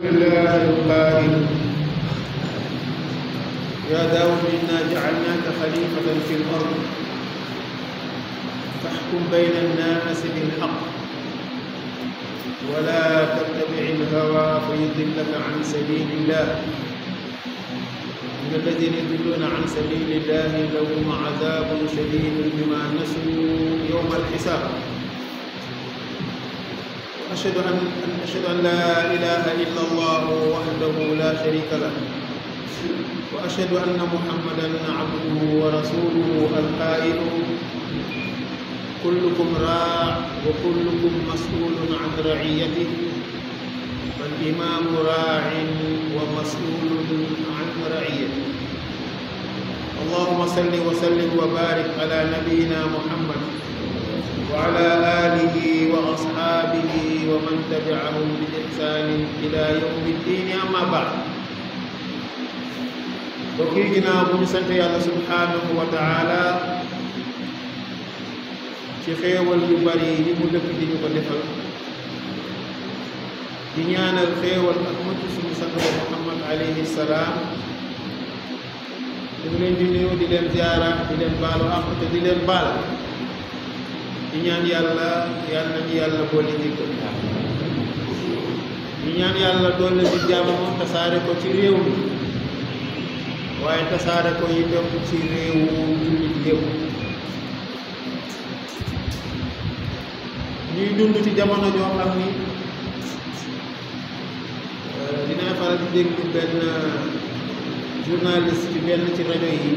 الله القائل يا داود إنا جعلناك خليفة في الأرض فاحكم بين الناس بالحق ولا تتبع الهوى فيضلك عن سبيل الله إن الذين يضلون عن سبيل الله لهم عذاب شديد بما نسوا يوم الحساب أشهد أن لا إله إلا الله وحده لا شريك له وأشهد أن محمدا عبده ورسوله القائل كلكم راع وكلكم مسؤول عن رعيته والإمام راع ومسؤول عن رعيته اللهم صل وسلم وبارك على نبينا محمد وعلى آله وأصحابه ومن تبعهم بإحسان إلى يوم الدين أما بعد bokki ginnaaw bu ñu sant yàlla subhanahu wa taala ci xéewal yu bari yi mu dëkk di ñu ko defal di ñaanal xéewal ak mucc suñu sang Muhammad alayhi salaam ñu ngi leen di nuyu di leen ziara di leen baalu àq te di leen baal di ñaan yàlla yàlla nañu yàlla boole jikko di ñaan yàlla doole di jàmm tasaare ko ci réew mi waaye tasaare ko itam ci réewu jullit yëpp ñuy dund ci jamono joo xam ni dinaa faral di déglu benn journaliste ci benn ci rajo yi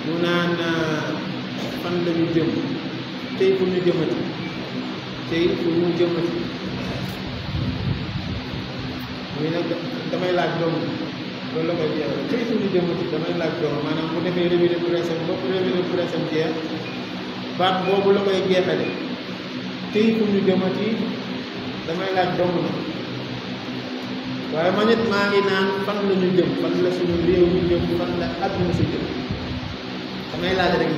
mu naan fan la ñu jëm tey fu ñu jëmati tey fu ñu jëmati muy nag damay laaj doomu loolu la koy jeexal tey fu ñu jëmati damay laaj doomu maanaam bu defee revue de presse bopp revue de presse jeex baat boobu la koy jeexale tey fu ñu jëmati damay laaj doomu na waaye man it maa ngi naan fan la ñu jëm fan la suñu réew ñu jëm fan la àdduna si jëm damay laaj rek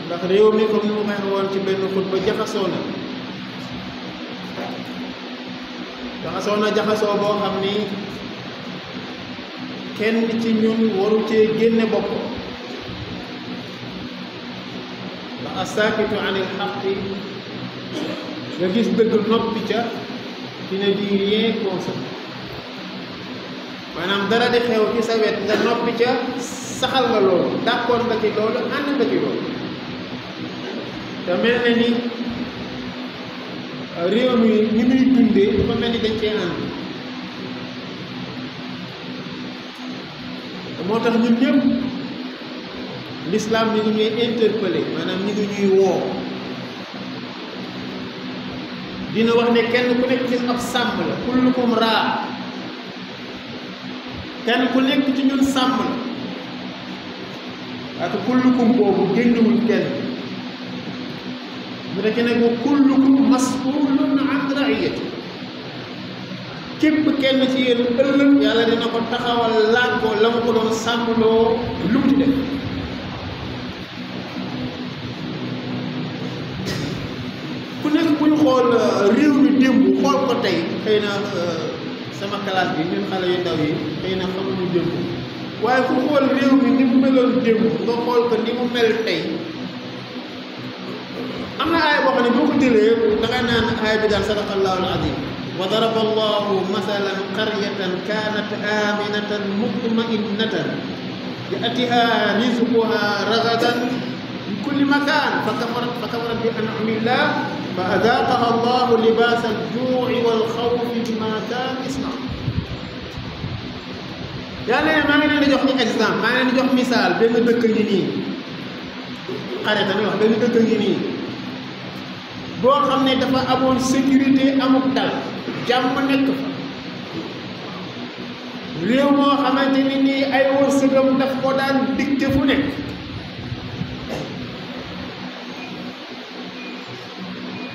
ndax réew mi comme ni mu may woon ci benn xutba jaxasoo na jaxasoo boo xam ni kenn ci ñun waru cee génne bopp ndax asaakitu anil xaqi nga gis dëgg noppi ca dina di rien consent maanaam dara di xew ci sa wet nga noppi ca saxal nga loolu d'accord nga ci loolu ànd nga ci loolu te mel na ni réew mi ni muy dundee dafa mel ni dañ cee ànd moo tax ñun ñëpp l'islam ñi ngi ñuy interpellé maanaam ñi ngi ñuy woo dina wax ne kenn ku nekk ci ab sàmm la kullukum raa kenn ku nekk ci ñun sàmm la ak kullukum boobu génnewul kenn mu nekk nag kullukum mas'ulun an ra'iyati képp kenn ci yéen ëllëg yàlla dina ko taxawal laaj ko la mu ko doon sàmmloo lu mu ci def ku nekk bu ñu xool réew mi démb xool ko tey xëy na sama classe bi ñun xale yu ndaw yi xëy na xamuñu démb waaye ku xool réew mi ni mu meloon démb nga xool ko ni mu mel tey am na aaya boo xam ne boo ko jëlee dangay naan aaya bi daal sadaqallahu al-azim wa daraba allahu masalan qaryatan kanat aminatan mutma'innatan ya'tiha rizquha ragadan min kulli makan fa kafarat bi an'amillah fa adaqaha allahu libasa al-ju'i wal khawfi bima kanu yasna'un yàlla ne maa ngi leen di jox ni exemple maa ngi leen di jox misaal benn dëkk ngi nii xare tamit wax benn dëkk ngi nii boo xam ne dafa amoon sécurité amuk dal jàmm nekk fa réew moo xamante ni nii ay wërsëgam daf ko daan dicté fu nekk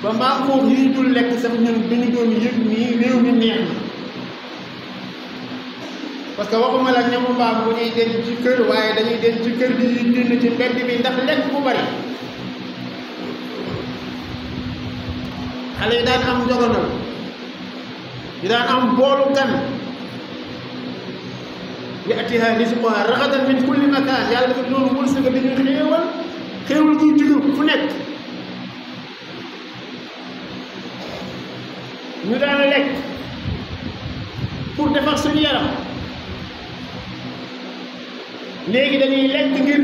ba mbaa foofu yi dul lekk sax ñun dañu doon yëg nii réew mi neex na parce que waxuma la ñamu mbaam bu ñuy denc ci kër waaye dañuy denc ci kër gi yi génn ci mbedd bi ndax lekk bu bari xale yi daan am njogonal yi daan am boolu gan ya'tiha rizquha ragadan min kulli makan yàlla dafa noonu wërsëg dañuy xéewal guy jóge fu nekk ñu daan lekk pour defar suñu yaram léegi dañuy lekk ngir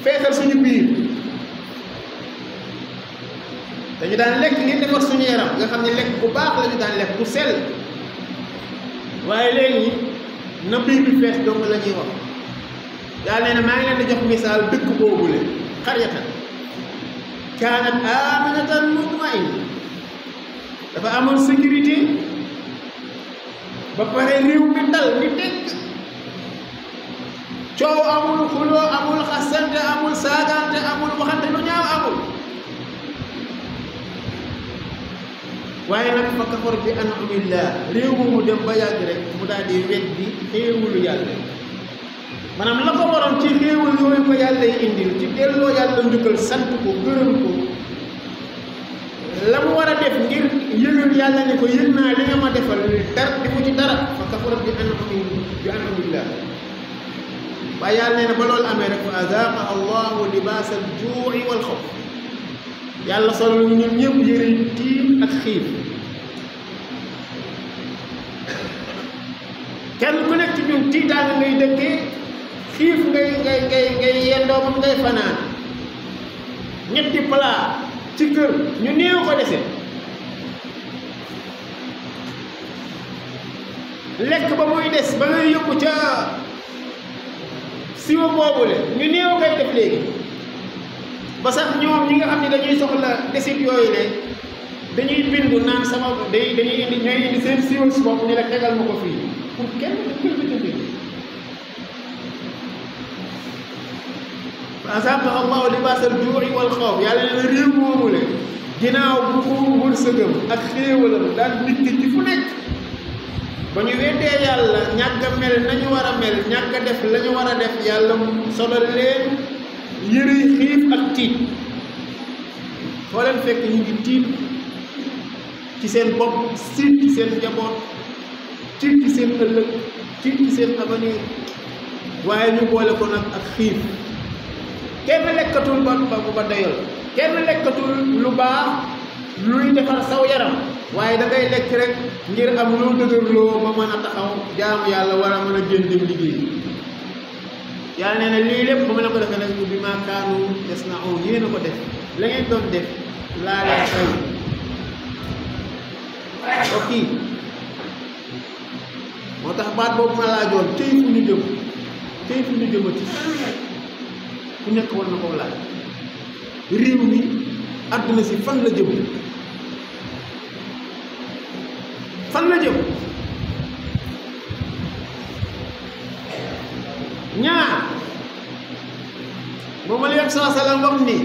feesal suñu biir dañu daan lekk ngir defar suñu yaram nga xam ne lekk bu baax la ñu daan lekk bu sell waaye léegi na biir bi fees dong la ñuy wax yàlla nee na maa ngi leen di jox misaal dëkk boobule xaryatan kaanat aaminatan mutma'inna dafa amoon sécurité ba pare réew mi dal mi tekk coow amul xuloo amul xasante amul saagante amul waxante lu ñaaw amul waaye nag fa kafar bi an'amillah réew moomu dem ba yàgg rek mu daal di weddi xéewalu yàlla maanaam la ko waroon ci xéewal yooyu ko yàlla yi indil ci delloo yàlla njukkal sant ko gërëm ko la mu war a def ngir yëgal yàlla ne ko yëg naa li nga ma defal dara defu ci dara fa kafara bi an'amillah waaye yàlla nee na ba loolu amee rek fa azaaqa allahu libaasa al-juu'i wal xawf yàlla solo ñu ñun ñëpp yëre tiim ak xiif kenn ku nekk ci ñun tiitaanga ngay dëkkee xiif ngay yendoo moom ngay fanaan ñetti plat ci kër ñu néew ko dese lekk ba muy des ba ngay yóbbu ca siwa boobule ñu néew koy def léegi ba sax ñoom ñi nga xam ne dañuy soxla desit yooyu ne dañuy bindu naan sama dañuy indi ñooy indi seen siwa si bopp ñu la tegal ma ko fii pour kenn kër bi tëdd fa azaaqa allahu libaasa al-juu'i wal xawf yàlla ne na réew moomule ginnaaw bu ko wërsëgam ak xéewalam daal nit ci fu nekk ba ñu weddee yàlla ñàkk a mel nañu war a mel ñàkk a def la ñu war a def yàlla solal leen yëre xiif ak tiit foo leen fekk ñu ngi tiit ci seen bopp tiit ci seen njaboot tiit ci seen ëllëg tiit ci seen avenir waaye ñu boole ko nag ak xiif kenn lekkatul ba doyal kenn lekkatul lu baax luy defar saw yaram waaye da ngay lekk rek ngir am loo dëgërloo ba mën a taxaw jaamu yàlla war a mën a génn dem liggéey yàlla nee na lii lépp ba mu la ko defee nag bi maa kaanu yasna'uun yéen a ko def la ngeen doon def laa leen fay ok moo tax baat boobu ma laajoon tey fu ñu jëm tey fu ñu jëmati ku nekk war na ko laaj réew mi àdduna si fan la jëm fan la jëm ñaar moom la yonent saa salaam wax ni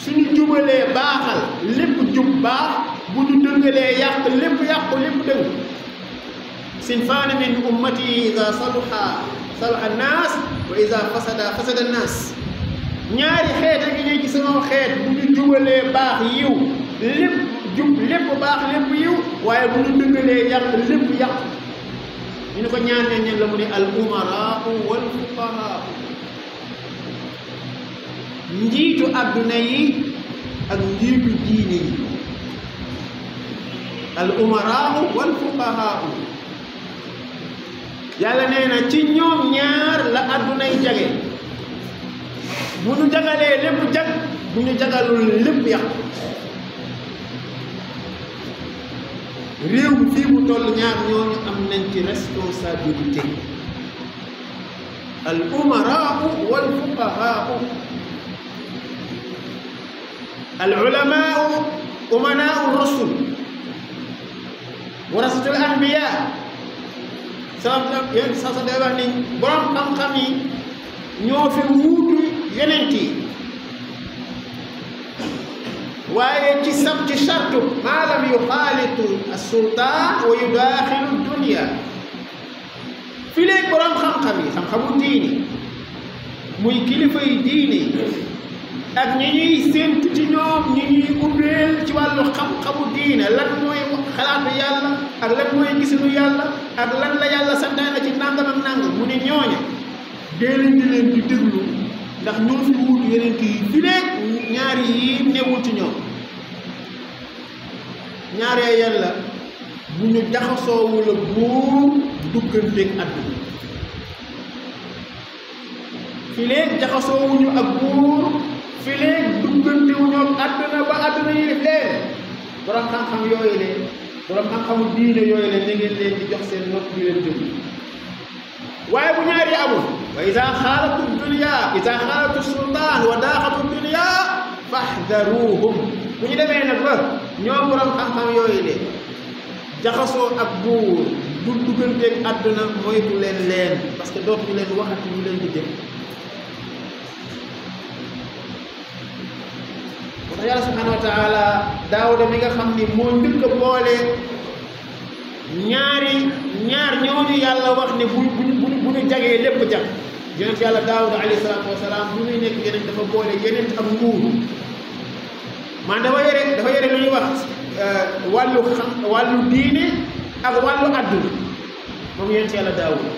suñu jubalee baaxal lépp jub baax bu ñu dëngalee yàq lépp yàqu lépp dëng sinfaani min ummati ida saluha saluha annaas wa ida fasada fasada annaas ñaari xeet a ngi ñëw ci sama xeet bu ñu jubalee baax yiw lépp jub lépp baax lépp yiw waaye bu ñu dëngalee yàq lépp yàq ñu ne ko ñaan ñan la mu ne al umaraa wal fuqahaa njiitu adduna yi ak njiitu diine yi al umaraa wal fuqahaa yàlla nee na ci ñoom ñaar la adduna yi jage bu ñu jagalee lépp jag bu ñu jagalul lépp yàq réew mi fii mu toll ñaar ñooñu am nañ ci responsabilité al umaraa wal fuqahaa al ulamaa umanaa rasul warasatul anbiya yéen sa day wax ni borom xam-xam yi ñoo fi wuutu yonent yi waaye ci chartu maa lam yuxaalitu as-sultaan wa yudaaxilu dunya fi léegi borom xam-xam yi xam-xamu diini muy kilifa yi diini ak ñi ñuy séentu ci ñoom ñi ñuy ubbeel ci wàllu xam-xamu diine lan mooy xalaatu yàlla ak lan mooy gisinu yàlla ak lan la yàlla santaane ci nangam ak nangam mu ne ñooña dee leen di déglu ndax ñoo fi wuutu yeneen kii fi ne ñaari yi newul ci ñoom ñaaree yàlla bu ñu jaxasoowul ak buur dugganteeg àdduna fi léegi jaxasoowuñu ak buur fi léegi duggantewuñu ak àdduna ba àdduna yi def leen borom xam-xam yooyu leen borom xam-xamu diine yooyu leen na ngeen leen di jox seen nopp di leen jóg waaye bu ñaari amul wa ida xaalatu dunya ida xaalatu sultaan wa daaxatu dunya faxdaruhum bu ñu demee nag ba ñoom borom xam-xam yooyu leen jaxasoo ak buur du dugganteeg àdduna moytu leen parce que dootuñu leen waxati ñu leen di jëm moo tax yàlla subhanahu wa taala Daawuda mi nga xam ni moo njëkk a boole ñaar ñooñu yàlla wax ne bu ñu jagee lépp jag yonent yàlla Daawuda alayhi salaatu wasalaam bu muy nekk yeneen dafa boole yeneen ak nguur man dafa yore lu ñuy wax wàllu diine ak wàllu àdduna moom yonent yàlla Daawuda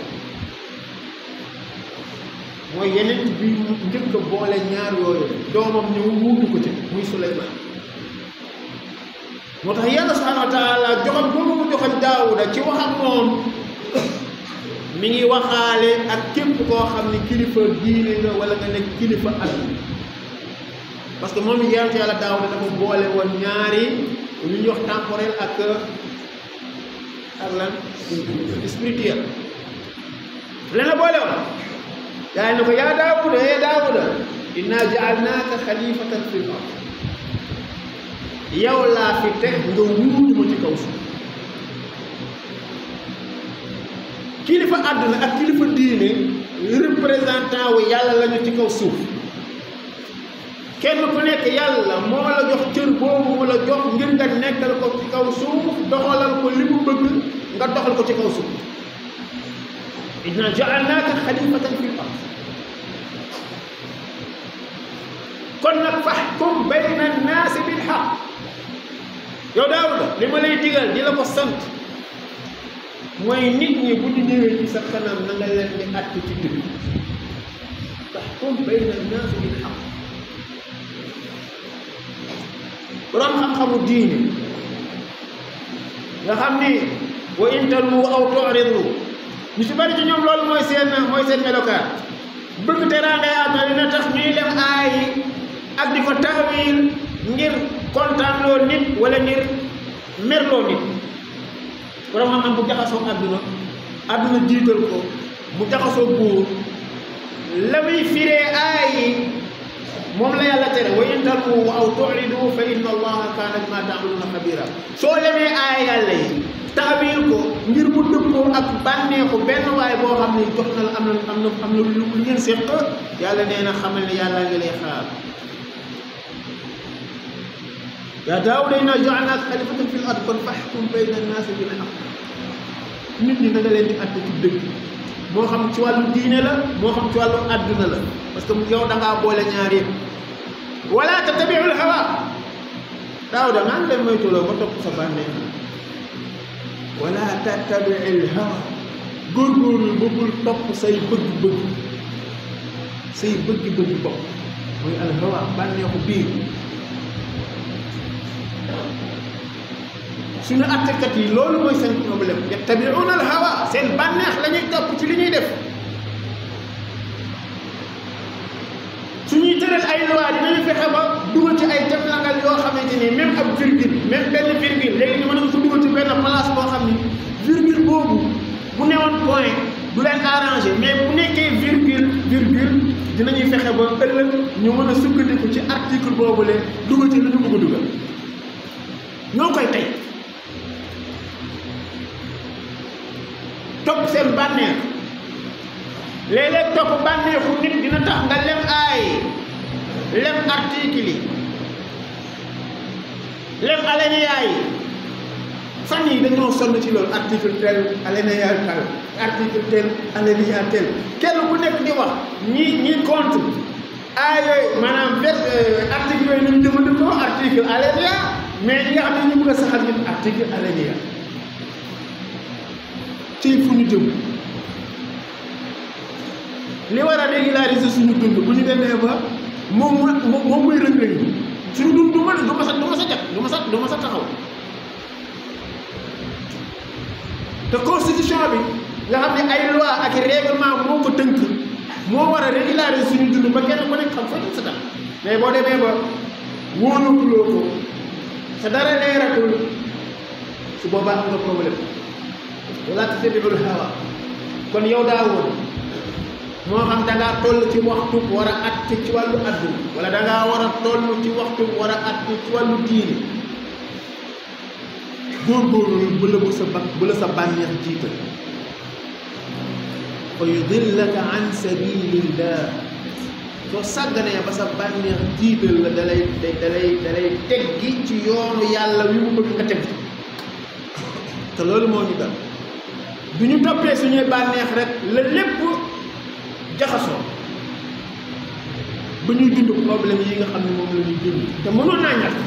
mooy yeneen bi njëkk a boole ñaar yooyu doomam ñëw wuutu ko ci muy Suleymaan moo tax yàlla subhanahu wa taala joxoon boobu mu joxoon Daawuda ci wax ak moom mi ngi waxaale ak képp koo xam ne kilifa diine nga wala nga nekk kilifa àdduna parce que moom yonent yàlla Daawuda dafa boole woon ñaari lu ñuy wax temporel ak lan spirituel leen la boole woon yaa ne ko yaa Daawuda inna ja'alnaaka xalifatan fil ard yow laa fi teg nga wuutu ma ci kaw suuf kilifa àdduna ak kilifa diine représentant wu yàlla lañu ci kaw suuf kenn ku nekk yàlla moo la jox cër boobu mu la jox ngir nga nekkal ko ci kaw suuf doxalal ko li mu bëgg nga doxal ko ci kaw suuf inna ja'alnaaka xalifatan fil ard kon nag fahkum bayna annaasi bil haqq yow Daawuda li ma lay digal di la ko sant mooy nit ñi bu ñu ñëwee ci sa kanam na nga leen di àtt ci dëgg fahkum bayna annaasi bil haqq borom xam-xamu diine nga xam ni wa in talwu aw tu'ridu ñu si bari ci ñoom loolu mooy seen melokaan bëgg teraangay àdduna dina tax ñuy lem aay ak di ko taawil ngir kontaanloo nit wala ngir merloo nit borom xam-xam bu jaxasoo àdduna jiital ko mu jaxasoo buur la muy firee aay yi moom la yàlla tere wa in talwu aw tu'ridu fa inna allaha kaana bimaa ta'maluuna xabiira soo lemee aay yàlla yi taawil ko ngir mu dëppoo ak bànneexu benn waay boo xam ne jox na la am na lu ngeen séq yàlla nee na xamal ne yàlla ngi lay xaar yaa Daawuda innaa ja'alnaaka xalifatan fil ard kon fahkum bayna annaasi bil haqq nit ñi nga leen di àtte ci dëgg moo xam ci wàllu diine la moo xam ci wàllu àdduna la parce que yow da ngaa boole ñaar yëpp wala tattabi'ul hawa Daawuda naan leen moytuloo ba topp sa bànneex wala tattabi'il hawa góorgóorlu ba bul topp say bëgg-bëgg bopp mooy al hawa bànneexu biir suñu attekat yi loolu mooy seen problème yattabi'una al hawa seen bànneex la ñuy topp ci li ñuy def suñuy tëral ay loi dinañu fexe ba dugal ci ay temlangal yoo xamante ni même ab virgule même benn virgule léegi ñu mën a ko dugal ci benn place boo xam ni virgule boobu bu newoon point du leen arrangé mais bu nekkee virgule dinañuy fexe ba ëllëg ñu mën a sukkandiku ci article boobu leen dugal ci lu ñu bëgg a dugal ñoo koy tey topp seen bànneex léeg-léeg topp bànneexu nit dina tax nga lem aay lem article yi lem alinéa yi fan yi dañoo sonn ci loolu article tel alinéa tel article tel alinéa tel kenn ku nekk di wax ñi contre yooyu maanaam article yooyu nañu jëfandikoo article alléluia mais ñi nga xam ne ñu bëgg a saxal ñun article alléluia ci fu ñu jëm li war a régulariser suñu dund bu ñu demee ba moom mooy rëng-rëng suñu dund du ma sa jag du ma sa taxaw te constitution bi nga xam ne ay loi ak règlement moo ko tënk moo war a régulariser suñu dund ba kenn ku nekk xam fa sa tax mais boo demee ba wóolutuloo ko sa dara leeratul su boobaa am nga problème wala tattabi'ul hawa kon yow daa woon moo xam da ngaa toll ci waxtu war a àtte ci wàllu àdduna wala da ngaa war a toll ci waxtu war a àtte ci wàllu diine góorgóorlu bu la sa bànneex jiital fa yudillaka an sabilillah soo sàgganee ba sa bànneex jiital la dalay teggi ci yoonu yàlla wi mu bëgg nga teg te loolu moo ñu dal bu ñu toppee suñuy bànneex rek la lépp jaxasoo ba ñuy dund problème yi nga xam ne moom la ñuy dund te mënoon naa ñàkk